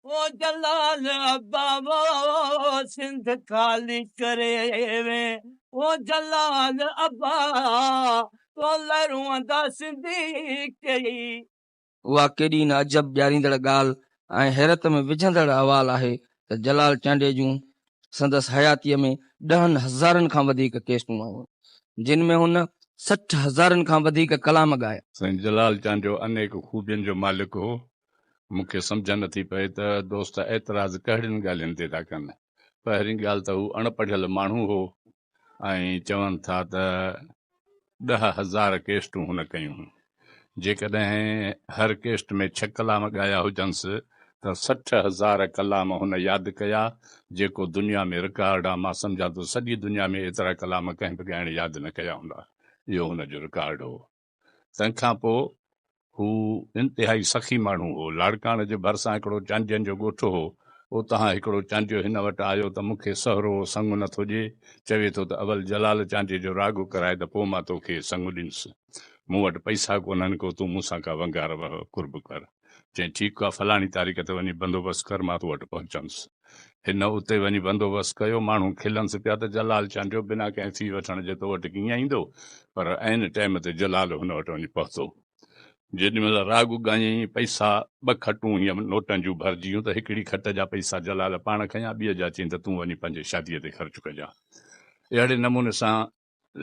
او جلال ابا وو سنڌ خالي ڪري وين او جلال ابا تو لاء روئندا سنڌي ڪيئي. اها ڪيڏي نه عجب ڏياريندڙ ڳالهه ۽ حيرت ۾ وجهندڙ احوال آهي ته جلال چانڊيي جون سندس حياتيء ۾ ڏهن هزارن کان وڌيڪ ڪيسٽون آيون، جن ۾ هن 60 هزارن کان وڌيڪ ڪلام ڳايا. سائين جلال چانڊيو انيڪ خوبين جو مالڪ هو. مون کي سمجهه نه ٿي پئي ته دوست اعتراض ڪهڙين ڳالهين تي ٿا ڪن. پهرين ڳالهه ته هو اڻ پڙهيل ماڻهو هو ۽ چون ٿا ته 10,000 ڪيسٽون هن ڪيون. جيڪڏهن هر ڪيسٽ ۾ ڇهه ڪلام ڳايا هجنس ته 60,000 ڪلام هن ياد ڪيا، جيڪو دنيا ۾ رڪارڊ آ. مان سمجهان ٿو سڄي دنيا ۾ ايترا ڪلام ڪنهن به ڳائڻي ياد نه ڪيا هوندا. اهو هن جو رڪارڊ هو. تنهن کان پوء هو انتهائي سخي ماڻهو هو. لاڙڪاڻي جي ڀرسان هڪڙو چانڊين جو ڳوٺ هو. اتان هڪڙو چانڊيو هن وٽ آيو ته مون کي سهرو سڱ نه ٿو ڏئي. چوي ٿو ته اول جلال چانڊيي جو راڳ ڪرائي ته پوء مان توکي سڱ ڏيندس. مون وٽ پئسا ڪونهن ڪو تون مون سان ڪا ونگار قرب ڪر. چيائين ٺيڪ آ فلاڻي تاريخ تي وڃي بندوبست ڪر مان تو وٽ پهچندس. هن اتي وڃي بندوبست ڪيو. ماڻهو کلنس پيا ته جلال چانڊيو بنا ڪنهن في وٺڻ جي تو وٽ ڪيئن ايندو؟ پر عين ٽيم تي جلال هن وٽ وڃي پهتو. جيڏي مهل راڳ ڳايائين، پئسا ٻه کٽون هيئن نوٽن جون ڀرجي ويون ته هڪڙي کٽ جا پئسا جلال پاڻ کنيا، ٻيء جا چيائين ته تون وڃي پنهنجي شاديء تي خرچ ڪجان. اهڙي نموني سان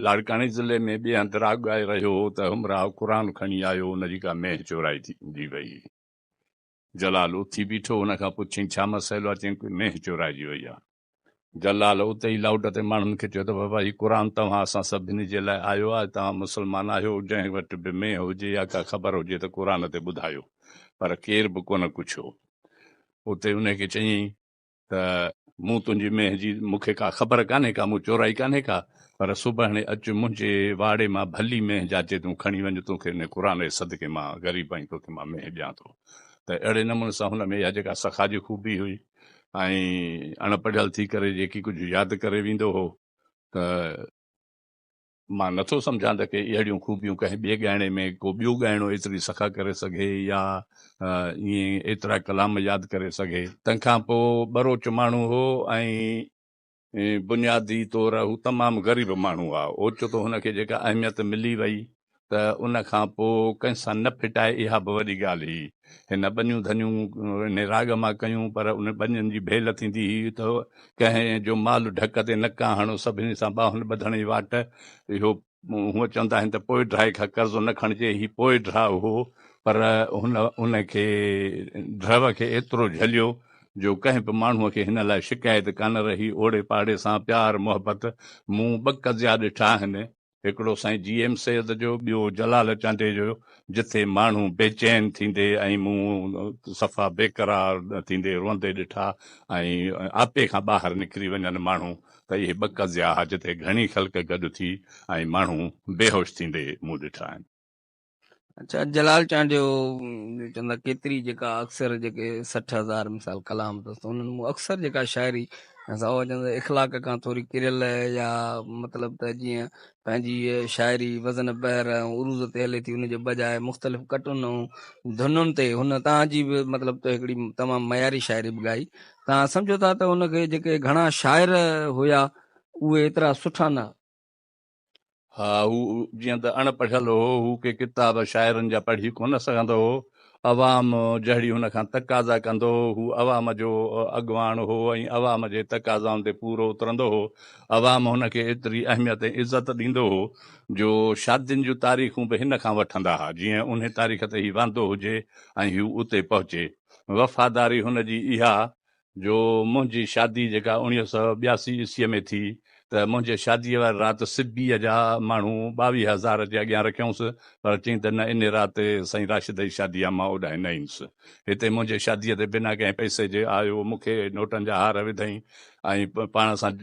لاڙڪاڻي ضلعي ۾ ٻئي هنڌ راڳ ڳائي رهيو هو ته همراهه قرآن کڻي آيو، ان جي ڪا مينهن چورائي ٿي وئي. جلال اٿي بيٺو، هن کان پڇيائين، ڇا مسئلو آهي؟ چيائين، مينهن چورائجي وئي آهي. جلال اتي ئي لائوڊ تي ماڻهن کي چيو ته بابا هي قرآن توهان اسان سڀني جي لاء آيو آهي، توهان مسلمان آهيو، جنهن وٽ به مينهن هجي يا ڪا خبر هجي ته قرآن تي ٻڌايو. پر ڪير به ڪونه ڪڇيو. اتي انهي کي چيائين ته مون تنهنجي مينهن جي مون کي ڪا خبر ڪانهي ڪا، مون چورائي ڪانهي ڪا، پر سڀاڻي اچ منهنجي واڙي مان ڀلي مينهن جاچي تون کڻي وڃ، توکي انهي قرآن جي صدقي مان غريب آهين توکي مان مينهن ڏيان ٿو. ته اهڙي نموني سان هن ۾ اها جيڪا سخا جي خوبي هئي ۽ اڻ پڙهيل ٿي ڪري جيڪي ڪجهه ياد ڪري ويندو هو ته مان نٿو سمجهان ته ڪي اهڙيون خوبيون ڪنهن ٻئي ڳائڻي ۾ ڪو ٻيو ڳائڻو ايتري سخا ڪري سگهي يا ائين ايترا ڪلام ياد ڪري سگهي. تنهن کان پوء ٻروچ ماڻهو هو ۽ بنيادي طور هو تمام غريب ماڻهو ها. اوچتو هن کي جيڪا اهميت ملي وئي ته ان کان پوء ڪنهن سان نه ڦٽائي اها به وڏي ڳالهه هئي. هن ٻنيون ڌنيون انهي راڳ مان ڪيون پر ان ٻنين جي ڀيل ٿيندي هئي ته ڪنهن جو مال ڍڪ تي نه ڪاهڻ، سڀني سان ٻانهن ٻڌڻ جي واٽ. اهو هونء چوندا آهن ته پوء ڊرائي کان قرض نه کڻجي، هي پوء ڊراء هو پر هن ان کي ڊرو کي ايترو جهليو جو ڪنهن به ماڻهوء کي هن لاء شڪايت ڪانه رهي. اوڙي پاڙي سان پيار محبت مون ٻه قضيا ڏٺا آهن. هڪڙو سائين جي ايم سيد جو، ٻيو جلال چانڊيي جو، جٿي ماڻهو بيچين ٿيندي ۽ مون صفا بيقرار ٿيندي روئندي ڏٺا ۽ آپي کان ٻاهر نڪري وڃن ماڻهو ته اهي ٻه قضيا ها جتي گهڻي خلق گڏ ٿي ۽ ماڻهو بيهوش ٿيندي مون ڏٺا آهن. اڇا جلال چانڊيو چوندا ڪيتري جيڪا اڪثر جيڪي 60,000 مثال ڪلام اٿس ته انهن مون اڪثر جيڪا شاعري سا اها چوندا اخلاق کان ٿوري ڪريل يا مطلب ته جيئن پنهنجي شاعري وزن بحر ۽ عروض تي هلي ٿي ان جي بجاء مختلف ڪٽن ۽ ڌنن تي هن تان جي به مطلب ته هڪڙي تمام معياري شاعري به ڳائي تان سمجهو ٿا ته ان کي جيڪي گهڻا شاعر هيا اهي ايترا سٺا نه ها، هو جيئن ته اڻ پڙهيل هو، هو ڪي ڪتاب شاعرن جا پڙهي ڪونه سگهندو هو. عوام جهڙي هن کان تقاضا ڪندو هو، هو عوام جو اڳواڻ هو ۽ عوام جي تقاضائن تي پورو اترندو هو. عوام هن کي ايتري اهميت ۽ عزت ڏيندو هو، جو شادين جون تاريخون به هن کان وٺندا ها، جيئن انهي تاريخ تي هي واندو هجي ۽ هو اتي پهچي. وفاداري هن جي اها جو منهنجي شادي جيڪا 1982 عيسويء ۾ ٿي ته منهنجي شاديء واري رات سبيء جا ماڻهو 22,000 جي اڳيان رکيائونس پر چيائين ته نه انهي رات سائين راشد جي شادي آ مان اوڏانهن نه ايندس. هتي منهنجي شاديء تي بنا ڪنهن پئسي جي آيو مون کي نوٽن جا هار وڌائين ۽ پاڻ سان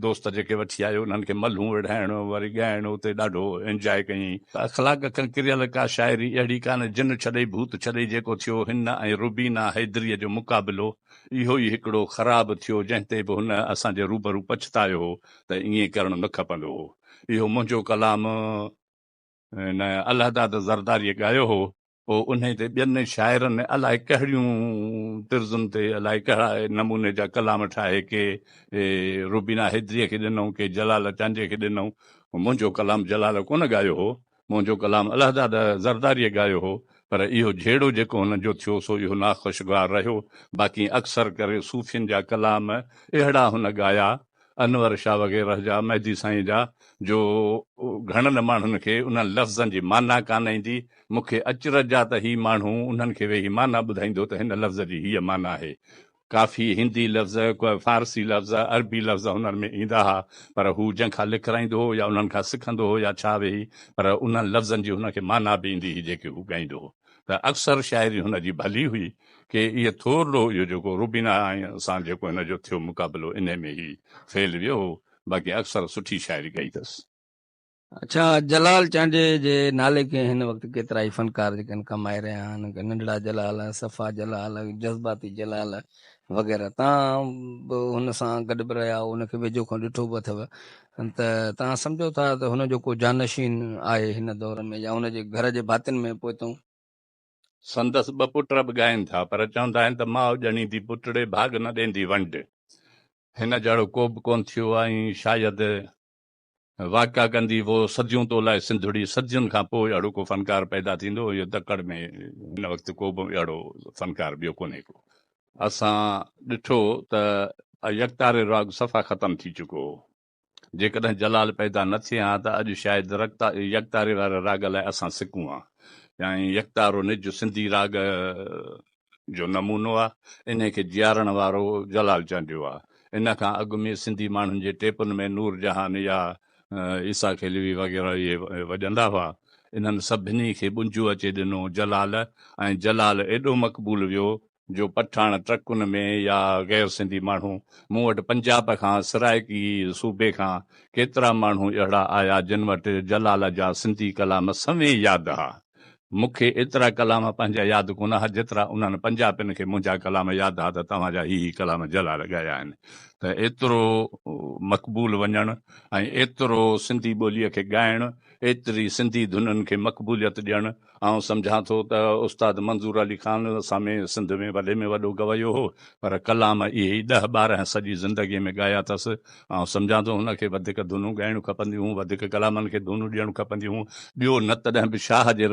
دوست جيڪي وٺي آيو انهن کي ملهون وڙهائڻ وري ڳائڻ اتي ڏاڍو انجواء ڪيائين. اخلاق کان ڪريل ڪا شاعري اهڙي ڪانه جن ڇڏئي ڀوت ڇڏئي جيڪو ٿيو هن ۽ روبينا حيدريء جو مقابلو اهو ئي هڪڙو خراب ٿيو جنهن تي به هن اسان جي روبرو پڇتايو هو ته ائين ڪرڻ نه کپندو هو. اهو منهنجو ڪلام هن الهداد زرداريء ڳايو هو. پوء انهي تي ٻين شاعرن الائي ڪهڙيون طرزن تي الائي ڪهڙا نموني جا ڪلام ٺاهي ڪي روبينا حيدريء کي ڏنائون ڪي جلال چانڊيي کي ڏنائون. منهنجو ڪلام جلال ڪونه ڳايو هو، منهنجو ڪلام الهداد زرداريء ڳايو هو، پر اهو جهيڙو جيڪو هنن جو ٿيو سو اهو ناخوشگوار رهيو. باقي اڪثر ڪري صوفين جا ڪلام اهڙا هن ڳايا، انور شاهه وغيره جا، مهدي سائين جا، جو گهڻن ماڻهن کي انهن لفظن جي معنيٰ ڪانه ايندي. مون کي اچرج آ ته هي ماڻهو انهن کي ويهي معنيٰ ٻڌائيندو ته هن لفظ جي هيء معنيٰ آهي. ڪافي هندي لفظ، فارسي لفظ، عربي لفظ هنن ۾ ايندا ها، پر هو جنهن کان لکرائيندو هو يا انهن کان سکندو هو يا ڇا ويهي، پر انهن لفظن جي هن کي معنيٰ به ايندي هئي جيڪي هو ڳائيندو هو. ته اڪثر شاعري هن جي ڀلي هئي. ڪي اهي ٿورڙو اهو جيڪو روبينا سان جيڪو هن جو ٿيو مقابلو انهي ۾ هي فيل ويو هو، باقي اڪثر سٺي شاعري ڳائي اٿس. اڇا جلال چانڊيي جي نالي کي هن وقت ڪيترائي فنڪار جيڪي آهن ڪمائي رهيا آهن ڪي ننڍڙا جلال، صفا جلال، جذباتي جلال وغيره تان به هن سان گڏ به رهيا آهيو ان کي ويجهو کان ڏٺو به اٿو ته تان سمجهو ٿا ته هن جو ڪو جانشين آهي هن دور ۾ يا هن جي گهر جي ڀاتين ۾ پوئتون؟ سندس ٻه پٽ به ڳائين ٿا پر چوندا آهن ته ماء ڄڻيندي پٽڙي ڀاڳ نه ڏيندي ونڊ. هن جهڙو ڪو به ڪونه ٿيو آهي ۽ شايد واڪا ڪندي وو صديون تو لاء سنڌڙي صدين کان پوء اهڙو ڪو فنڪار پيدا ٿيندو اهو تڪڙ ۾ هن وقت ڪو به اهڙو فنڪار ٻيو ڪونهي ڪو. اسان ڏٺو ته يڪتاري راڳ صفا ختم ٿي چڪو هو. جيڪڏهن جلال پيدا نه ٿئي ها ته اڄ شايد يڪتاري واري راڳ لاء اسان سڪون ها. يعني يڪتارو نج سنڌي راڳ جو نمونو آ، انهي کي جيارڻ وارو جلال چانڊيو آ. ان کان اڳ ۾ سنڌي ماڻهن جي ٽيپن ۾ نور جهان يا عيسيٰ خيلوي وغيره اهي وڄندا هئا. انهن سڀني کي ٻنجو اچي ڏنو جلال ۽ جلال ايڏو مقبول ويو جو پٺاڻ ٽرڪن ۾ يا غير سنڌي ماڻهو مون وٽ پنجاب کان سرائيڪي صوبي کان ڪيترا ماڻهو اهڙا آيا جن وٽ جلال جا سنڌي ڪلام سوين ياد ها. مون کي ايترا ڪلام پنهنجا ياد ڪونه ها جيترا انهن پنجاپين کي منهنجا ڪلام ياد ها ته توهان جا هي هي ڪلام جلال ڳايا آهن ته ايترو مقبول وڃڻ ۽ ايترو سنڌي ٻوليء کي ڳائڻ ايتري سنڌي ڌنن کي مقبوليت ڏيڻ آئون سمجهان ٿو ته استاد منظور علي خان اسان ۾ سنڌ ۾ وڏي ۾ وڏو گويو هو پر ڪلام اهي ئي ڏهه ٻارنهن سڄي زندگيء ۾ ڳايا اٿس. آئون سمجهان ٿو هن کي وڌيڪ ڌنون ڳائڻيون کپنديون هيون، وڌيڪ ڪلامن کي ڌنون ڏيڻ کپنديون هيون. ٻيو نه تڏهن به شاهه جي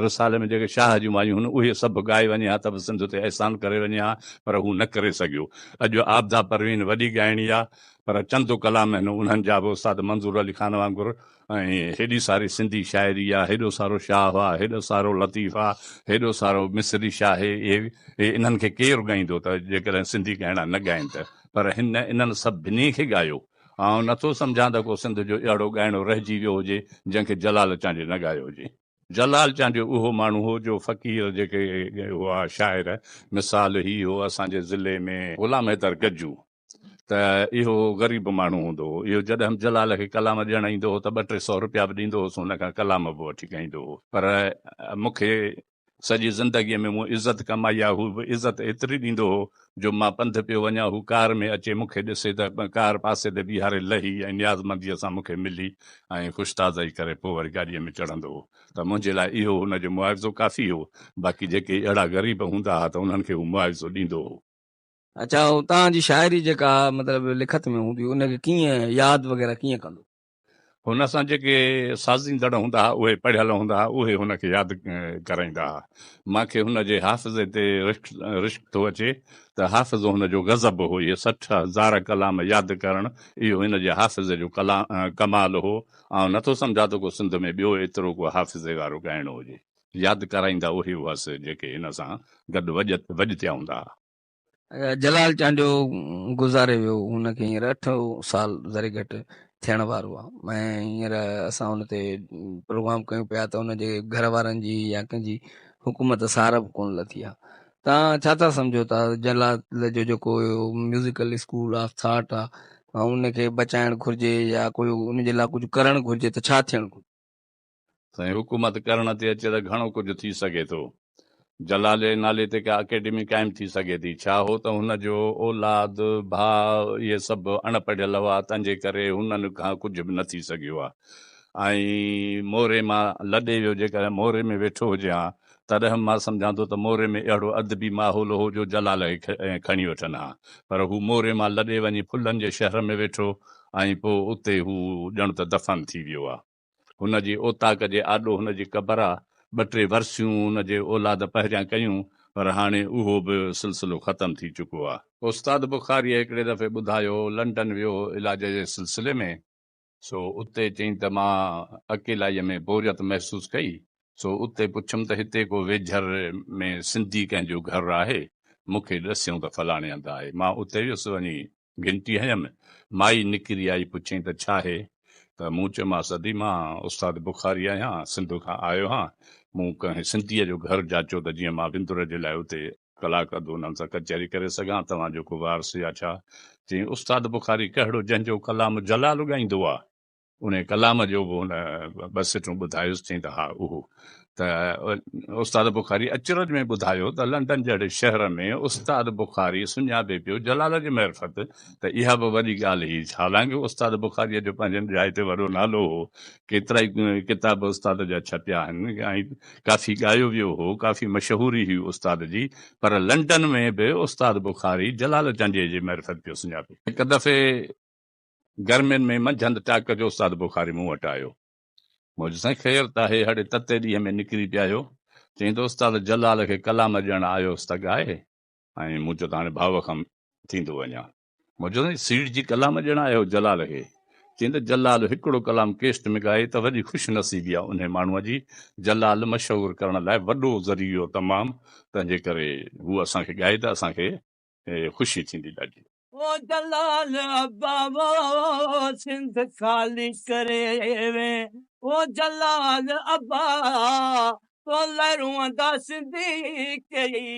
رسالي ۾ جيڪي شاهه جون وايون هن اهي سڀ ڳائي وڃي ها ته به سنڌ تي احسان ڪري وڃي ها پر هو نه ڪري سگهيو. اڄ عابده پروين وڏي ڳائڻي آ پر چند ڪلام هن انهن جا به استاد منظور علي خان وانگر ۽ هيڏي ساري سنڌي شاعري آ، هيڏو سارو شاهه آ، هيڏو سارو لطيف آ، هيڏو سارو مصري شاهه اهي انهن کي ڪير ڳائيندو ته جيڪڏهن سنڌي ڳائڻا نه ڳائين ته پر هن انهن سڀني کي ڳايو. آئون نٿو سمجهان ته ڪو سنڌ جو اهڙو ڳائڻو رهجي ويو هجي جنهن کي جلال چانڊيي نه ڳايو هجي. جلال چانڊيو اهو ماڻهو هو جو فقير جيڪي هئا شاعر مثال هي هو اسان جي ضلعي ۾ غلام حيدر گجو ته اهو غريب ماڻهو هوندو هو. اهو جڏهن به جلال کي ڪلام ڏيڻ ايندو هو ته ٻه ٽي سئو روپيا به ڏيندو هوس، هن کان ڪلام به وٺي ڳائيندو هو. پر مون کي سڄي زندگيء ۾ مون عزت ڪمائي آهي، هو به عزت ايتري ڏيندو هو جو مان پنڌ پيو وڃان، هو ڪار ۾ اچي مون کي ڏسي ته ڪار پاسي تي بيهاري لهي ۽ نيازمنديء سان مون کي ملي ۽ خوشتازائي ڪري پوء وري گاڏيء ۾ چڙهندو هو ته منهنجي لاء اهو هن جو معاوضو ڪافي هو. باقي جيڪي اهڙا غريب هوندا ها ته انهن کي هو معاوضو ڏيندو هو. اڇا اتان جي شاعري جيڪا مطلب لکت ۾ هوندي ان کي ڪيئن ياد وغيره ڪيئن ڪندو؟ هن سان جيڪي سازيندڙ هوندا ها اهي پڙهيل هوندا ها اهي هن کي ياد ڪرائيندا ها. مان کي هن جي حافظي تي رشڪ ٿو اچي ته حافظو هن جو غضب هو. اهي 60 هزار ڪلام ياد ڪرڻ اهو هن جي حافظي جو ڪمال هو. آئون نٿو سمجهان ته ڪو سنڌ ۾ ٻيو ايترو ڪو حافظي وارو ڳائڻو هجي. ياد ڪرائيندا اهي هئس جيڪي هن سان گڏ وڄتيا هوندا ها. جلال چانڊيو گذاري ويو هن کي هينئر اٺ سال ذري گهٽ ٿيڻ وارو آ ۽ هينئر اسان ان تي پروگرام ڪيون پيا ته ان جي گهر وارن جي يا ڪنهن جي حڪومت سار به ڪونه لٿي آ تان ڇا ٿا سمجهو ته جلال جو جيڪو ميوزيڪل اسڪول آف ٿاٽ آ ان کي بچائڻ گهرجي يا ڪوئي ان جي لاء ڪجهه ڪرڻ گهرجي ته ڇا ٿيڻ گهرجي؟ سائين حڪومت ڪرڻ تي اچي ته گهڻو ڪجهه ٿي سگهي ٿو. جلال جي نالي تي ڪا اڪيڊمي قائم ٿي سگهي ٿي. ڇا هو ته هن جو اولاد، ڀاء اهي سڀ اڻ پڙهيل هئا تنهنجي ڪري هنن کان ڪجهه به نه ٿي سگهيو آ ۽ موري مان لڏي ويو جيڪڏهن موري ۾ ويٺو هجي ها تڏهن به مان سمجهان ٿو ته موري ۾ اهڙو ادبي ماحول هو جو جلال کي کڻي وٺن ها. پر هو موري مان لڏي وڃي ڦلن جي شهر ۾ ويٺو ۽ پوء اتي هو ڄڻ ته دفن ٿي ويو آ. هن جي اوطاق جي آڏو هن جي قبر آ. ٻه ٽي ورسيون هن جي اولاد پهريان ڪيون پر هاڻي اهو به سلسلو ختم ٿي چڪو آ. استاد بخاريء هڪڙي دفعي ٻڌايو هو لنڊن ويو هو علاج جي سلسلي ۾، سو اتي چيائين ته مان اڪيلائيء ۾ بوريت محسوس ڪئي، سو اتي پڇيم ته هتي ڪو ويجهر ۾ سنڌي ڪنهن جو گهر آهي؟ مون کي ڏسيائون ته فلاڻي هنڌ آهي. مان اتي ويس، وڃي گهنٽي هنيم، مائي نڪري آئي، پڇيائين ته ڇاهي؟ ته مون چيومانس ادي مان استاد بخاري آهيان، سنڌ کان آيو هان، مون ڪنهن سنڌيء جو گهر جاچيو ته جيئن مان وندر جي لاء اتي ڪلاڪ اڌ انهن سان ڪچهري ڪري سگهان، توهان جو ڪو وارث يا ڇا؟ چيائين استاد بخاري ڪهڙو جنهن جو ڪلام جلال ڳائيندو آ؟ انهيء ڪلام جو به هن ٻه سٽون ٻڌايس، چيائين ته ها اهو ته استاد بخاري اچرج ۾ ٻڌايو ته لنڊن جهڙي شهر ۾ استاد بخاري سڃاپي پيو جلال جي معرفت ته اها به وڏي ڳالهه هئي، حالانڪه استاد بخاريء جو پنهنجي جاء تي وڏو نالو هو، ڪيترائي ڪتاب استاد جا ڇپيا آهن ۽ ڪافي ڳايو ويو هو، ڪافي مشهوري هئي استاد جي، پر لنڊن ۾ به استاد بخاري جلال چانڊيي جي معرفت پيو سڃاپي. هڪ دفعي گرمين ۾ منجهند ٽاڪ جو استاد بخاري مون وٽ آيو. مون چيو سائين خير ته آهي، هڙي تتي ڏينهن ۾ نڪري پيا آهيو. چيائين ته استاد جلال کي ڪلام ڏيڻ آيو هوس ته ڳائي ۽ مون چيو ته هاڻي ڀاء کان ٿيندو وڃان. مون چيو سائين سيڙجي ڪلام ڏيڻ آيو هو جلال کي؟ چيائين ته جلال هڪڙو ڪلام ڪيسٽ ۾ ڳائي ته وڏي خوش نصيبي آهي انهي ماڻهوء جي، جلال مشهور ڪرڻ لاء وڏو ذريعو تمام، تنهنجي ڪري هو اسان کي ڳائي ته اسان کي خوشي ٿيندي ڏاڍي. او جلال ابا سنڌ خالي ڪري وين او جلال ابا تو لاء روئندا سنڌي ڪيئي.